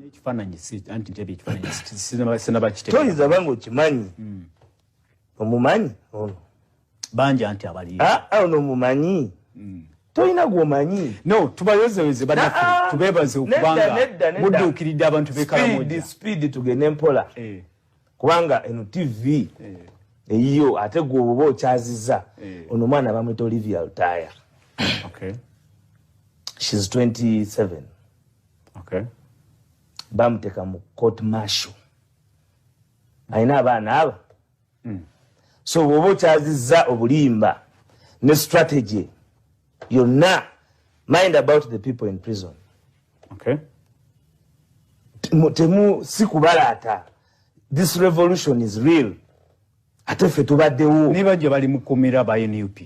Ekifaananyi anti ntebe ekifaananyi sinabakitegeera. Toyinza banga okimanyi. Omumanyi ono? Bangi anti abali. Ah, ono omumanyi? Tolina gwomanyi. No, tubayozeweze bannaffe, tubeebaze okubanga mudduukiridde abantu b'e Speed, tugende mpola. Kubanga eno TV eyiyo, ate gwe oba okyaziza. Ono omwana bamwita Olivia Lutaaya. She's 27. Bamuteeka mu court martial, alina abaana aba. So bw'oba okyazizza obulimba ne strategy yonna, mind about the people in prison. Temu si kubalaata. This revolution is real, ate ffe tubaddewo. Ne bajja bali mukumira ba NUP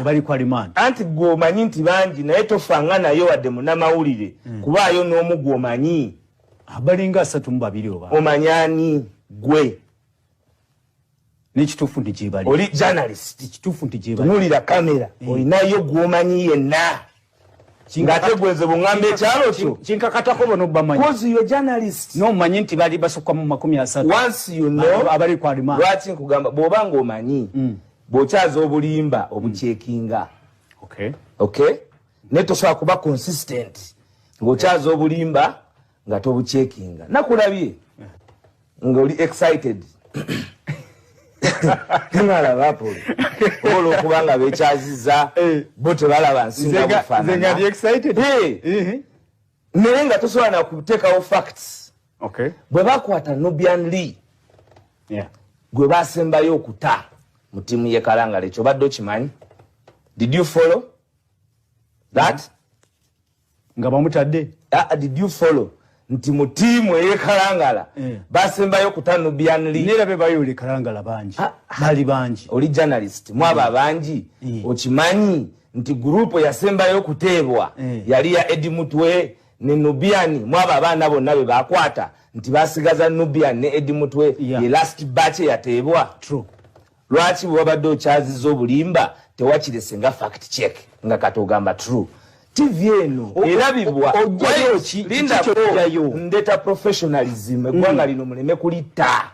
bali ku remand. Anti gwe omanyi nti bangi, naye tofanga nayo wadde munamawulire kubaayo n'omu gwomanyi. Balinga 32 oba. Omanyani gwe? N'ekituufu nti gyebali. Oli journalist. Ekituufu nti gyebali. Tunuulira kamera, olinayo gwomanyi yenna ng'ate gwenze bweŋŋamba ekyalo kyo? Kinkakatako bono bamanyi. 'Cause you're journalist. Nomanyi nti bali basukka mu 30. Once you know. Abali ku remand. Lwaki nkugamba, bw'oba ng'omanyi, bw'okyaza obulimba obucheckinga. Okay, naye tosobola kuba consistent ng'okyaza obulimba nga tobucheckinga. Nakulabye ng'oli excited, nalaba Apollo, oba olwokuba nga bekyaziza bo tebalaba nsinga bufaanana, naye nga tosobola nakuteekawo facts. Bwe bakwata Nubian Lee, gwe basembayo okuta mu ttiimu ye Kalangala, ekyo obadde okimanyi? Did you follow that? Nga bamutadde? Did you follow nti mu ttiimu ey'ekalangala basembayo kuta Nubian Lee? Neera be bayoola ekalangala bangi, bali bangi. Oli journalist, mwabo abangi okimanyi nti group yasembayo okuteebwa yali ya Eddie Mutwe ne Nubian? Mwabo abaana bonna be bakwata, nti basigaza Nubian ne Eddie Mutwe, ye last batch yateebwa. True. Lwaki bwe wabadde okyaziza obulimba tewakirese nga fact check, nga kati ogamba true? TV eno erabibwa. Ojjayo ki? Lindako. Kiki ky'ojjayo? Ndeta professionalism. Eggwanga lino muleme kulitta.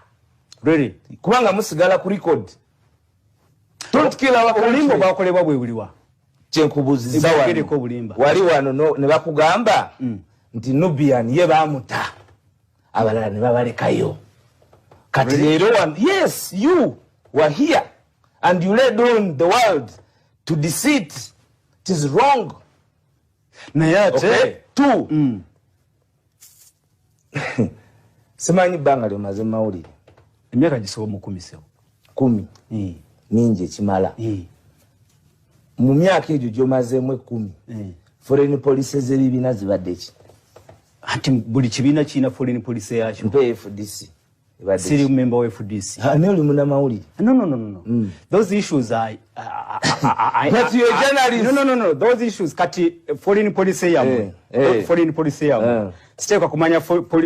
Really? Kubanga musigala ku record. Don't kill our country. Obulimba bwakolebwa bwe buliwa? Kyenkubuuziza wano. Ebyogereko obulimba. Wali wano ne bakugamba nti Nubian ye bamuta, abalala ne babalekayo. Kati leero wano, yes, you were here and you led on the world to deceit. It is wrong. Naye ate Okay? Two, simanyi bbanga lyomaze mawulire. Emyaka gisoba mu 10 sewo. 10? Mingi ekimala. Mu myaka egyo gyomazeemu 10, foreign policy z'ebibiina zibadde ki? Anti buli kibiina kirina foreign policy yakyo. Mpe FDC. Ebadde Siri ki? member wa FDC. Ah, naye oli munamawulire. No. Those issues are But you're a journalist. No. Those issues, kati foreign policy yammwe. Foreign policy yammwe. Siteekwa kumanya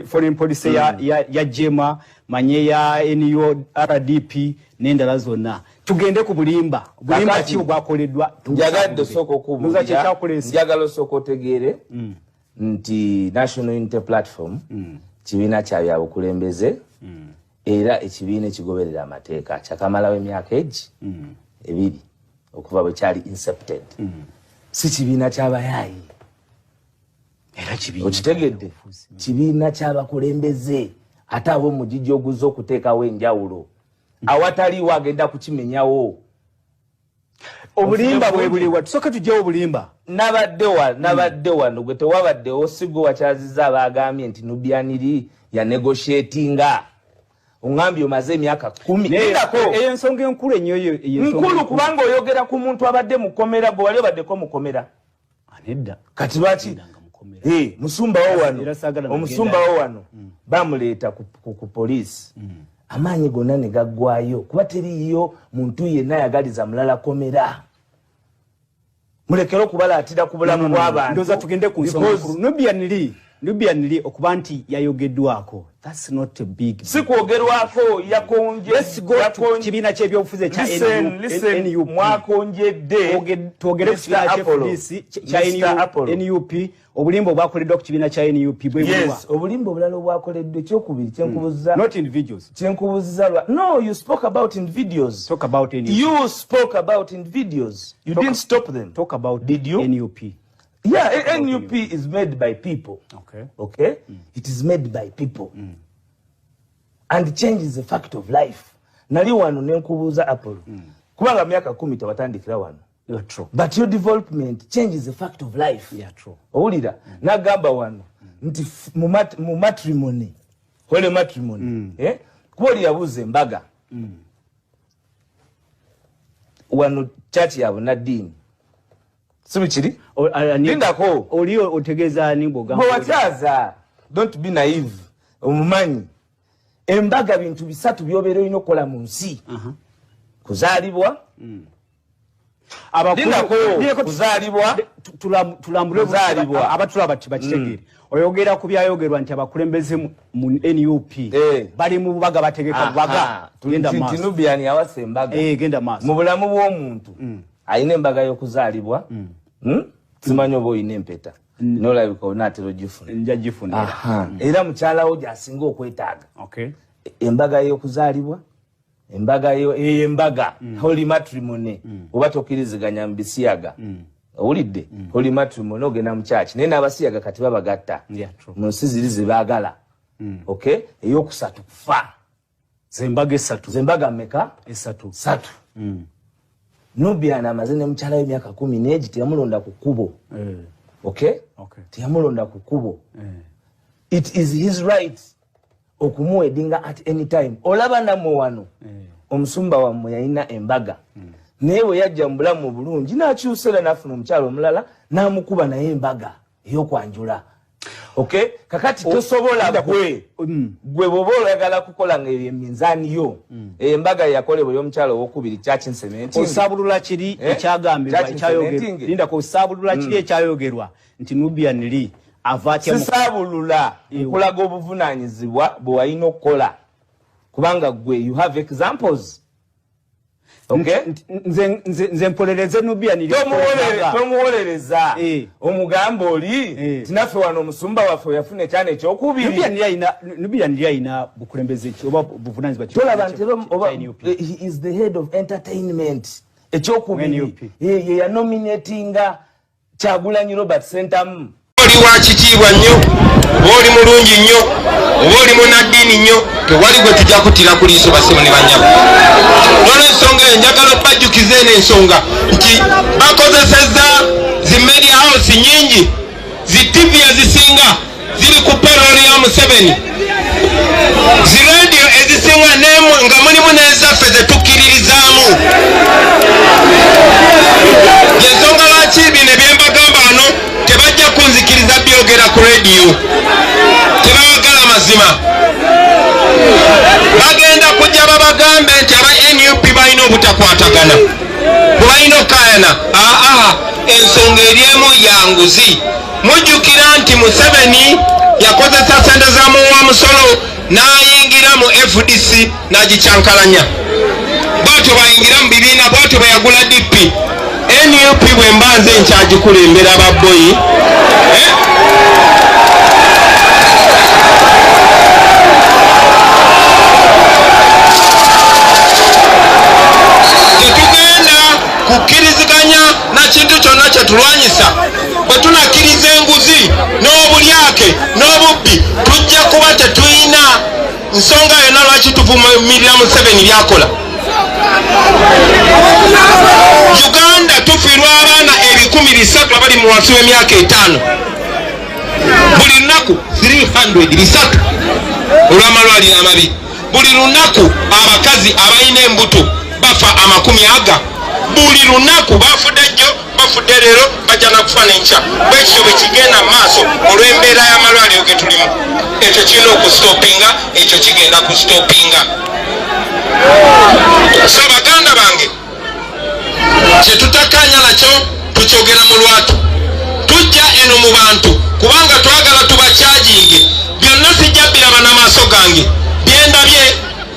foreign policy ya JEMA, manye ya NU, RDP n'endala zonna. Tugende ku bulimba. Bulimba Kakati, ki obwakoleddwa? njagadde osooka Muza okubuulira, kyekyakuleese. Njagala osooka otegeere nti National Unity Platform kibiina kya byabukulembeze era ekibiina ekigoberera amateeka. Kyakamalawo emyaka egi 2 okuva bwe kyali incepted. Si kibiina ky'abayaayi. Era kibiina Okitegedde? ky'ebyobufuzi. Kibiina ky'abakulembeze, ate ab'omugigi oguze okuteekawo enjawulo. Awataliiwo agenda kukimenyawo. Obulimba bwe buliwa? Tusooke tugyewo obulimba. Nabadde wano gwe tewabaddewo, si gwe wakyaziza abagambye nti Nubian Li ya negotiatinga. Oŋŋambye omaze emyaka 10. Naye Lindako. Eyo ensonga enkulu ennyo, eyo ensonga Nkulu enkulu. Kubanga oyogera ku muntu abadde mukomera. Gwe wali obaddeko mukomera? Ah, nedda. Kati lwaki? Nedda nga mukomera. Eh, musumbawo wano, Era saagala nagenda. omusumbawo wano bamuleeta ku poliisi, amaanyi gonna ne gaggwayo, kuba teriiyo muntu yenna ayagaliza mulala komera. Mulekere okubalaatira ku bulamu No, no, no. bw'abantu. Ndowooza tugende ku nsonga Because enkulu. Nubian Lee okuba nti yayogeddwako, that's not a big Si kwogerwako, yakonje. Let's go to kibiina ky'ebyobufuzi ekya Listen, NUP. listen, NUP. Mwakonjedde. Twogere ku Mr. kibiina kya Apollo. FDC, kya Mr. Apollo. NUP. Obulimba obwakoleddwa ku kibiina kya NUP bwe buliwa? Yes, obulimba obulala obwakoleddwa, ekyokubiri kyenkubuza, Not individuals. Kyenkubuziza lwa, no, you spoke about individuals. Talk about NUP. You spoke about individuals. You didn't stop them. Talk about Did you? NUP. Yeah, NUP is made by people. Okay. Okay? It is made by people. And change is a fact of life. Nali wano nenkubuuza, Apollo. Kubanga myaka 10 tewatandikira wano. Yeah, true. But your development, change is a fact of life. Yeah, true. Owulira? Nagamba wano nti mu matrimony, holy matrimony, eh? Kuba oli yabuuza embaga. Wano church ya bunnaddiini. Si bwe kiri? Lindako. Oli otegeeza ani bw'ogamba? Bwe wakyaza, don't be naive, omumanyi embaga bintu bisatu byobeera olina okukola mu nsi: kuzaalibwa. Lindako. Kuzaalibwa. Tulambule. Kuzaalibwa. Abatulaba bakitegeere. Oyogera ku byayogerwa nti abakulembeze mu NUP bali mu bubaga, bategeka bubaga. Genda Nti maaso. Nubian yawasa embaga. Eh, genda maaso. Mu bulamu bw'omuntu alina embaga y'okuzaalibwa. Simanyi oba olina empeta, nolabika onaatera ogifuna. Nja gifuna. Aha. Era mukyalawo gyasinga okwetaaga. Embaga y'okuzaalibwa, embaga eyo embaga holy matrimony, oba tokkiriziganya mu bisiyaga, owulidde? Holy matrimony ogenda mu kyaki, naye n'abasiyaga kati babagatta Yeah, true. mu nsi ziri zebaagala. Okay, eyokusatu kufa. Zembaga esatu. Zembaga mmeka? Esatu. Satu. Nubian amaze ne mukyala we emyaka 10 n'egi, teyamulonda ku kkubo. Okay? Okay. Teyamulonda ku kkubo. It is his right okumuwedinga at any time. Olaba nammwe wano omusumba wammwe yalina embaga, naye bwe yajja mu bulamu obulungi n'akyusa era n'afuna omukyalo omulala n'amukuba naye embaga ey'okwanjula. Okay, kakati tosobola gwe gwe bw'oba oyagala kukola nga eyo eminzaani yo, eyo embaga yakolebwa ey'omukyalo owokubiri kyakinsementi. Osaabulula kiri Eh? ekyagambibwa Kyaki ekyayogerwa. nsementinge. Lindako, osaabulula kiri ekyayogerwa nti Nubian Li ava atya Sisaabulula, nkulaga obuvunaanyizibwa bwe walina okukola, kubanga gwe you have examples, okay? Nze mpolereze Nubian Li? Tomuwolereza. Omugamba oli tinaffe wano omusumba waffe yafuna ekyana ekyokubiri. Nubian Li alina bukulembeze ki oba buvunanyizibwa ki? Tolaba nti oba kya NUP? He is the head of entertainment. Ekyokubiri, NUP. ye yanominatinga Kyagulanyi Robert Sentamu. Oli wa kitiibwa nnyo, oba oli mulungi nnyo, oba oli munaddiini nnyo, tewali gwe tujja kuttira ku liiso, basebo ne banyabo. Nolwensonga eyo njagala okubajjukiza eno ensonga nti bakozesezza zi media house nyingi, zi TV ezisinga ziri ku payroll ya Museveni, zi radio ezisinga nemu nga mulimu n'ezaffe zetukkiririzaamu. Yensonga lwaki bino ebyembagamba wano tebajja kunzikiriza byogera ku rediyo. Tebawagala mazima. Bagenda kujja babagambe nti aba NUP balina obutakwatagana, bwebalina okukayana. Aa, ensonga eri emu ya nguzi. Mujjukira nti Museveni yakozesa sente za muwa musolo n'ayingira mu FDC n'agikyankalanya. Bwatyo bayingira mu bibiina, bwatyo bwe yagula DP. NUP bwe mba nze nkyagikulembera, babboyi, eh? Tetugenda kukkiriziganya na kintu kyonna kyetulwanyisa. Bwe tunakkiriza enguzi n'obulyake n'obubbi, tujja kuba tetulina nsonga yonna lwaki tuvumirira Museveni byakola. Uganda tufiirwa abaana 300,000 abali mu wansi w'emyaka 5 buli lunaku, 300 bisatu, olw'amalwaliro amabi. Buli lunaku abakazi abalina embuto bafa amakumi aga buli lunaku. Bafudde jjo, bafudde leero, bajja nakufa n'enkya. Bwekityo bwe kigenda mu maaso olw'embeera y'amalwaliro ge tulimu. Ekyo kirina okustopinga, ekyo kigenda kustopinga. So baganda bange, kyetutakanya nakyo tukyogera mu lwatu. Tujja eno mu bantu kubanga twagala tubakyajinge. Byonna sijja biraba n'amaaso gange, byendabye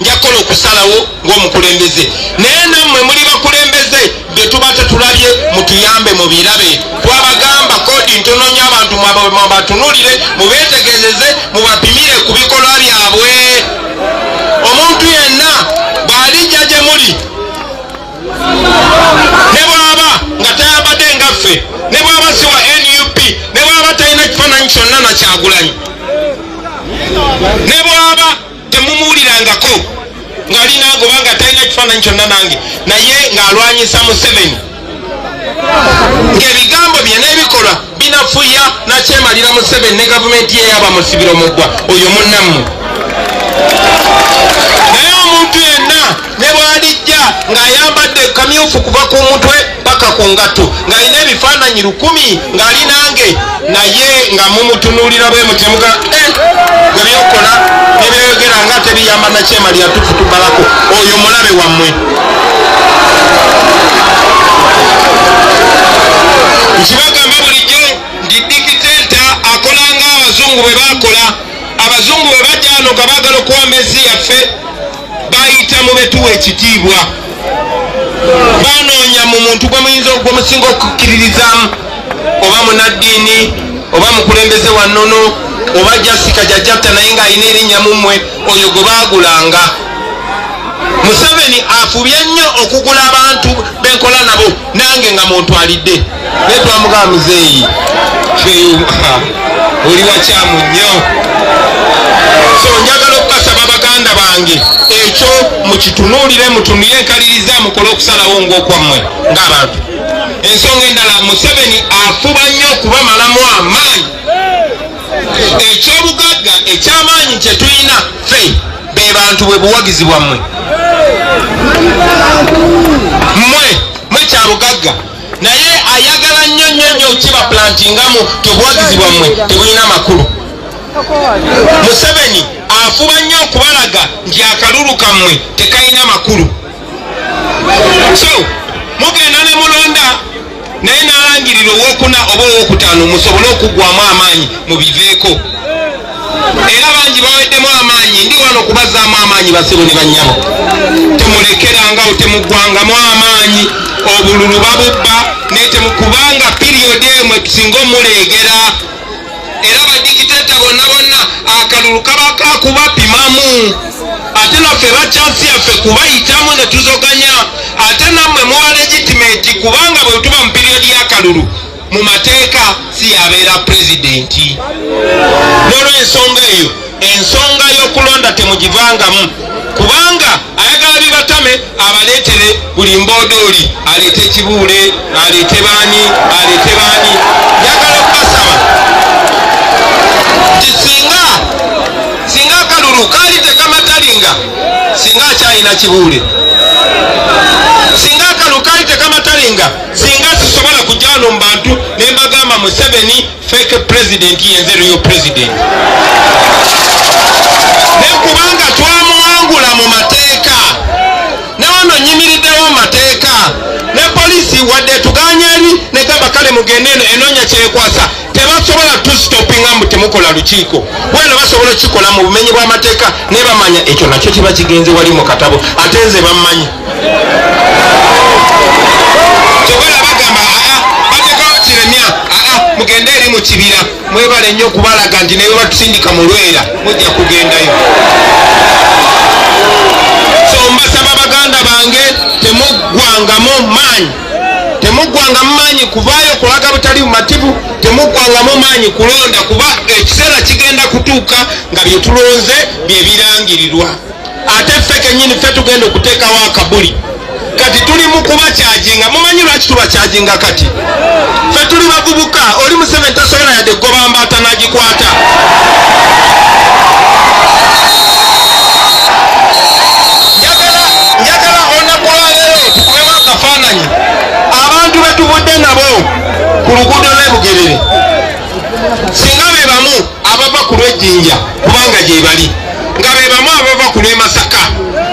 nja kukola okusalawo ng'omukulembeze, naye nammwe muli bakulembeze, bye tuba tetulabye mutuyambe mubirabe. Twabagamba kodi. ntono nnyo abantu mubatunuulire, mubeetegereze, mubapimire ku bikolwa byabwe. Omuntu yenna bw'alijja gye muli, ne bw'aba nga tayambadde nga ffe, ne bw'aba si wa NUP, ne bw'aba talina kifaananyi kyonna na Kyagulanyi, ne bw'aba temumuwulirangako ng'alinange oba nga talina kifaananyi kyonna nange, naye ng'alwanyisa Museveni, ng'ebigambo bye n'ebikolwa binafuya nakyemalira Museveni ne gavumenti ye yabamusibira omugwa, oyo munnammwe. Naye omuntu yenna ne bw'alijja ng'ayambadde kamyufu kuva ku mutwe paka ku ngatto, ng'alina ebifaananyi 1000 ng'ali nange, naye nga mumutunuulira bwe mutemuga gwe byokola ne byeyogera nga tebiyamba nakyemalira tufutubalako, oyo mulabe wammwe. Nkibagamba bulijjo nti dikiteeta akola ng'abazungu bwe bakola. Abazungu bwe bajja wano nga baagala okuwamba ensi yaffe, bayita mu betuwa ekitiibwa, banoonya mu muntu gwe muyinza gwe musinga okukkiririzaamu, oba munaddiini, oba mukulembeze wa nnono, oba Jasika Jajjata naye ng'alina erinnya mu mmwe, oyo gwe baagulanga. Museveni afubye nnyo okugula abantu benkola nabo, nange nga muntwalidde, naye twamugamba muzeeyi oli wakyamu nnyo. So njagala okukasaba baganda bange, ekyo mukitunuulire, mutunulire enkaliriza, mukole okusalawo ng'okwammwe ng'abantu. Ensonga endala, Museveni afuba nnyo okubamalamu amaanyi. Ekyobugagga eky'amaanyi kye tulina ffe be bantu bwe buwagizi bwammwe, mmwe kyabugagga, naye ayagala nnyo nnyo nnyo kibaplantingamu tebuwagizi bwammwe tebulina makulu. Museveni afuba nnyo okubalaga nti akalulu kammwe tekalina makulu. So mugenda ne mulonda, naye n'alangirira owokuna oba owokutaano musobole okuggwamu amaanyi mubiveeko. Era bangi baweddemu amaanyi, ndi wano kubazzaamu amaanyi basebo ne bannyabo. Temulekerangawo, temuggwangamu amaanyi, obululu babubba naye temukubanga piriyodi emwe tusinga omuleegera. Era badikiteeta bonna bonna akalulu kaba kakubapimamu, ate naffe bakyansi yaffe kubayitamu ne tuzoganya, ate nammwe muba legitimate, kubanga bwe tuba mu piriyodi y'akalulu mu mateeka si yabeera pulezidenti. N'olw'ensonga eyo, ensonga y'okulonda temugivangamu, kubanga ayagala bibatame abaleetere buli mbodooli, aleete Kibuule, aleete baani, aleete baani. Njagala okubasaba nti singa akalulu kaali tekamatalinga, singa akyalina Kibuule, singa akalulu kaali tekamatalinga, singa sisobola kujja wano mu bantu ne mbagamba Museveni fake president, yenze real president. Ne kubanga twamuwangula mu mateeka, ne wano nyimiriddewo mu mateeka, ne polisi wadde tuganya eri negamba kale mugende eno enoonya kyekwasa, tebasobola tusitopinga mbu temukola lukiiko. Bweno basobola okukikola mu bumenyi bw'amateeka ne bamanya ekyo nakyo kiba kigenze wali mu katabo, ate nze bammanyi. Kyobola bagamba bateekawo kiremya, mugende eri mu kibira, mwebale nnyo okubalaga nti ne bwe batusindika mu lwera mujja kugendayo. So mbasaba baganda bange, temuggwangamu maanyi, temuggwangamu maanyi kuvaayo kulaga butali bumativu, temuggwangamu maanyi kulonda, kuba ekiseera kigenda kutuuka nga bye tulonze bye birangirirwa. Ate ffe kennyini ffe tugenda okuteekawo akabuli. Kati tuli mu kubakyajinga, mumanyi lwaki tubakyajinga kati? Ffe tuli bavubuka, oli Museveni tasobola yadde kugoba mbaata n'agikwata. Njagala olunaku lwaleero tukubemu akafaananyi abantu be tuvudde nabo ku luguudo lw'e Bugerere, singa be bamu abava ku lw'Ejjinja kubanga gye bali, nga be bamu abava ku lw'e Masaka,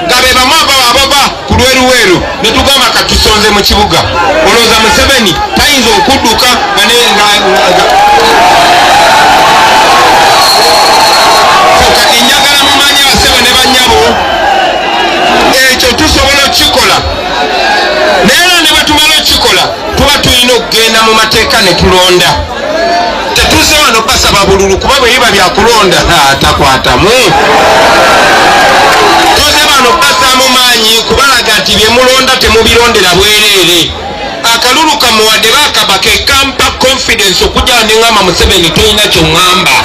nga be bamu abava ku lw'e Luweero, ne tugamba katusonze mu kibuga. Olowooza Museveni tayinza okudduka nga kati njagala mumanye basebo ne bannyabo, ekyo tusobola okukikola, naye era ne bwe tumala okukikola tuba tulina okugenda mu mateeka ne tulonda. kubba bululu, kuba bwe biba bya kulonda takwatamu. Tuze bano basaamu maanyi kubalaga nti bye mulonda temubirondera bwereere. Akalulu kamuwadde bakaba ke kampa confidence okujja ne ngamba Museveni tolina ky'oŋŋamba.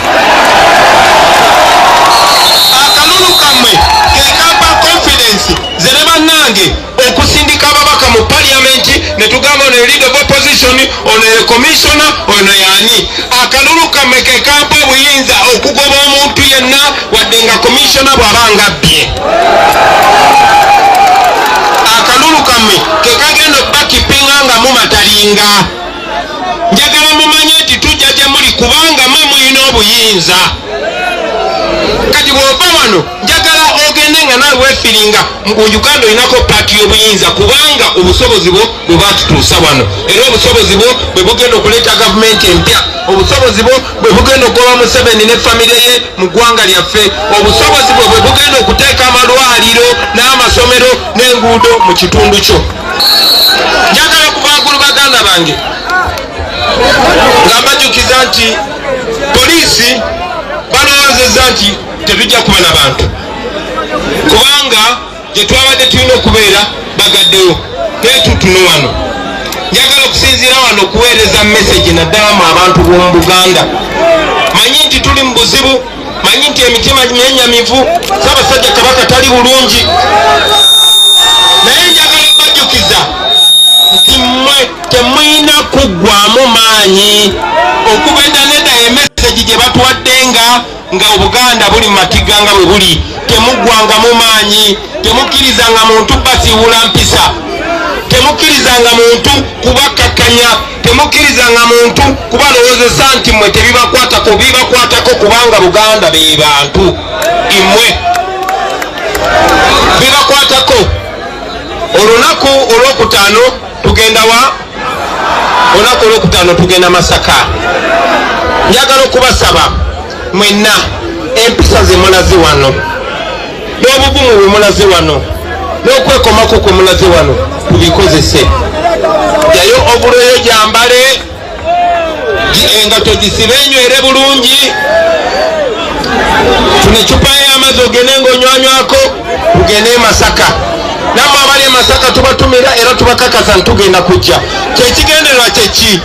Akalulu kammwe ke kampa confidence nze ne bannange okusindika ababaka mu parliament ne tugamba ono leader of opposition, ono ye commissioner, ono y'ani. Akalulu kammwe ke kampa obuyinza okugoba omuntu yenna wadde nga commissioner bw'aba ngabbye. Akalulu kammwe ke kagenda okubakipinga nga mumatalinga. Njagala mumanye nti tujja gye muli kubanga mwe mulina obuyinza. Kati bw'ova wano njagala ogende nga naawe weefiringa mu Uganda olinako paati y'obuyinza, kubanga obusobozi bwo bwe bwatutuusa wano, era obusobozi bwo bwe bugenda okuleeta gavumenti empya, obusobozi bwo bwe bugenda okugoba Museveni ne famire ye mu ggwanga lyaffe, obusobozi bwo bwe bugenda okuteeka amalwaliro n'amasomero n'enguudo mu kitundu kyo. Njagala okuva waggulu baganda bange nga mbajjukiza nti poliisi balowoozezza nti tetujja kuba na bantu, kubanga gye twabadde tulina okubeera bagaddewo, naye tutuno wano. Njagala okusinziira wano okuweereza message naddala mu abantu b'omu Buganda. Manyi nti tuli mu buzibu, manyi nti emitima myennyamivu, Ssaabasajja Kabaka tali bulungi, naye njagala okubajjukiza nti mmwe temulina kuggwamu maanyi. Okuva edda n'edda emessage gye batuwadde nga Obuganda buli mu matiga nga bwe buli, temuggwangamu maanyi, temukkirizanga muntu basiiwula mpisa, temukkirizanga muntu kubakkakkanya, temukkirizanga muntu kubalowoozesa nti mmwe tebibakwatako. Bibakwatako kubanga Buganda be bantu, mmwe bibakwatako. Olunaku olwokutaano tugenda wa? Olunaku olwokutaano tugenda Masaka. Njagala okubasaba mwenna empisa ze mulaze wano, n'obugumu bwe mulaze wano, n'okwekomako kwe mulaze wano, tubikozese. Jayo obuloyo gyambale, engato gisibe enywere bulungi, funa eccupa y'amazzi ogende ng'onywanywako, tugende e Masaka. Nammwe abali e Masaka tubatumira era tubakakasa nti tugenda kujja. Kyekigendererwa kyeki?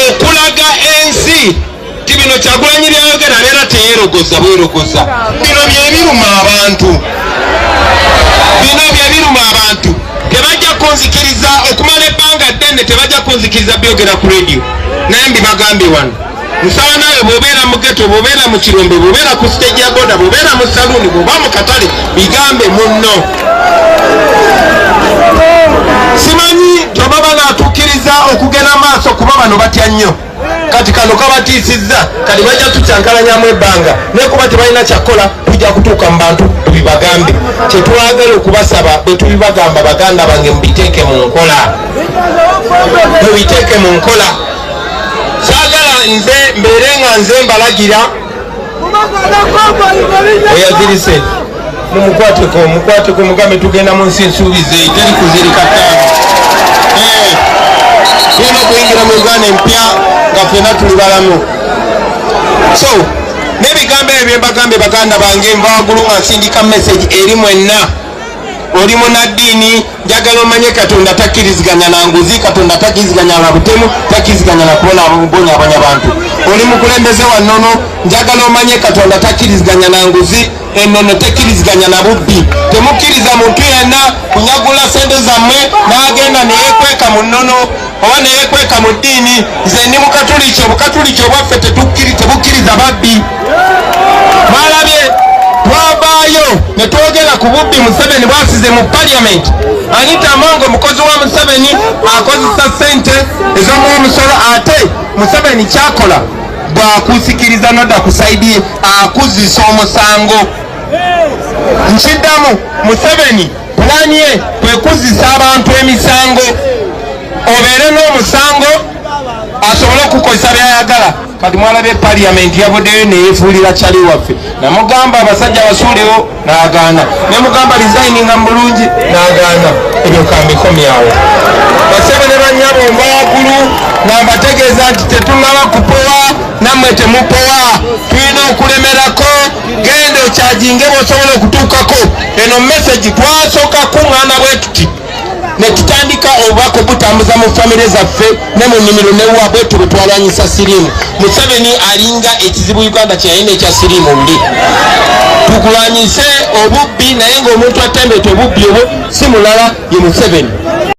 Okulaga ensi nti bino Kyagulanyi byayogera abeera teyeerogoza bwerogoza. Bino bye biruma abantu, bino bye biruma abantu. Tebajja kunzikiriza okumala ebbanga ddene, tebajja kunzikiriza byogera ku radio, naye mbibagambye wano. Nsaba naawe bw'obeera mu ghetto, bw'obeera mu kirombe, bw'obeera ku stage ya boda, bw'obeera mu saluuni, bw'oba mu katale, bigambe munno. Simanyi oba banaatukkiriza okugenda maaso kuba bano batya nnyo. Kati kano kabatiisizza, kati bajja tukyankalanyamu ebbanga, naye kuba tebalina kyakukola tujja kutuuka mu bantu tubibagambe. Kye twagala okubasaba bwe tubibagamba, baganda bange, mubiteeke mu nkola, mubiteeke mu nkola. Saagala nze mbeere nga nze mbalagira. Oyazirise mumukwateko, mukwateko, mugambe tugenda mu nsi nsuubize, teri kuzirika ttaano. Tulina okuyingira mu Uganda empya nga ffenna tuli balamu. So n'ebigambo ebyo bye mbagambye baganda bange, nva waggulu nga nsindika message eri mwenna. Oli munnaddiini, njagala omanye Katonda takkiriziganya na nguzi, Katonda takkiriziganya na butemu, takkiriziganya na kubonyabonya bantu. Oli mukulembeze wa nnono, njagala omanye Katonda takkiriziganya na nguzi, ennono tekkiriziganya na bubbi. Temukkiriza muntu yenna kunyagula ssente zammwe n'agenda neyeekweka mu nnono oba neyeekweka mu ddiini. Nze ndi mukatuliki, obukatuliki obwaffe tebukkiriza babbi. Mwalabye twavaayo ne twogera ku bubbi Museveni bwasize mu parliament. Anita Among mukozi wa Museveni akozesa ssente ez'omuwomusolo, ate Museveni kyakola bw'akusikiriza nodda ku saidi akuzisa omusango. Nkiddamu, Museveni pulaani ye kwe kuzisa abantu emisango, obeere n'omusango asobole okukozesa by'ayagala. Kati mwalabye parliament yavuddeyo neyefuulira kyali waffe, namugamba abasajja basuulewo, n'agaana, nemugamba resigninga mu bulungi, n'agaana. Ebyo kambikomyawo. Basebe ne bannyabo, nva waggulu nga mbategeeza nti tetunaba kupowa, nammwe temupowa, tulina okulemerako. Genda okyajinge bw'osobola okutuukako. Eno message twasooka kuŋŋaana bwe tuti ne tutandika obubaka obutambuza mu famire zaffe ne mu nnimiro newa bwetu bwe twalwanyisa siriimu. Museveni alinga ekizibu Uganda kyeyalina ekya siriimu luli. Tukulwanyise obubbi, naye ng'omuntu atembeta obubbi obwo si mulala, ye Museveni.